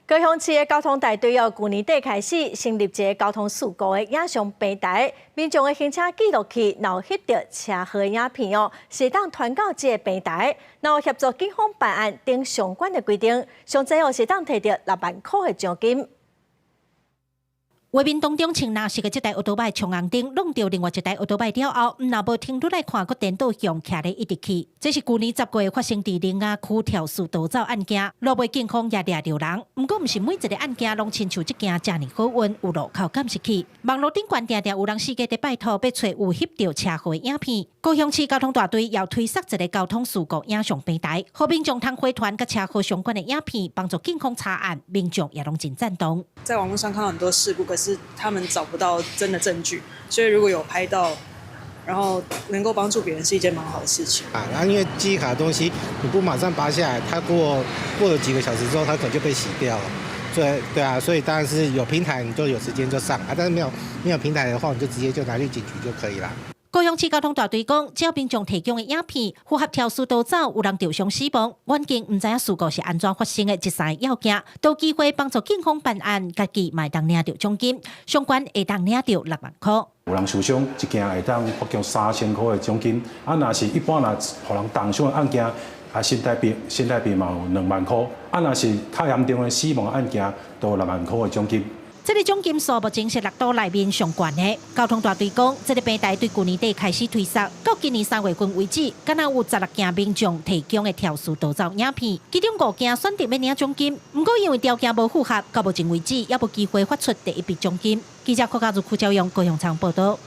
高雄市的交通大隊由舊年底開始成立一个交通事故的影像平台，民眾的行車記錄器若有翕著車禍的影片哦，是會當傳到這个平台，若有協助警方辦案等相關的規定，上濟哦是會當提著6萬箍的獎金。畫面當中，穿藍色的這台歐多擺衝紅燈，挵著另外一台歐多擺了後，若無停落來看，閣顛倒向徛咧一直去。這是舊年10月發生佇苓雅區肇事逃走案件，路尾警方也掠著人。毋過，毋是每一个案件攏親像這件遮爾好運，有路口監視器。網路頂懸定定有人四界佇拜託，欲揣有翕著車禍的影片。高雄市交通大隊又推捒一个交通事故影像平台，予民眾通回傳佮車禍相關的影片，幫助警方查案，民眾也攏真贊同。在網路上看到很多事故，可是他們找不到真的證據，所以如果有拍到，然後能夠幫助別人是一件蠻好的事情。啊，然後因為記憶卡的東西，你不馬上拔下來，它過了幾個小時之後，它可能就被洗掉了。對對啊，所以當然是有平台你就有時間就上啊，但是沒有平台的話，你就直接就拿去警局就可以了。高雄市交通大隊講，只要民眾提供的影片符合肇事逃走、有人受傷死亡，遠景毋知影事故是按怎發生的這三个要件，都有機會幫助警方辦案，家己嘛會當領著獎金，上懸會當領著6萬箍。有人受傷，一件會當發給3000箍的獎金。啊，若是一般若予人重傷的案件，啊，新台幣嘛有2萬箍。啊，若是較嚴重的死亡案件，都有6萬箍的獎金。這个獎金數目前是六都內面上懸的。交通大隊講，這个平台對舊年底開始推捒，到今年3月份為止，敢若有16件民眾提供的肇事逃走影片，其中五件選擇欲領獎金，毋過因為條件無符合，到目前為止猶無機會發出第一筆獎金。記者郭家如、柯昭勇高雄場報道。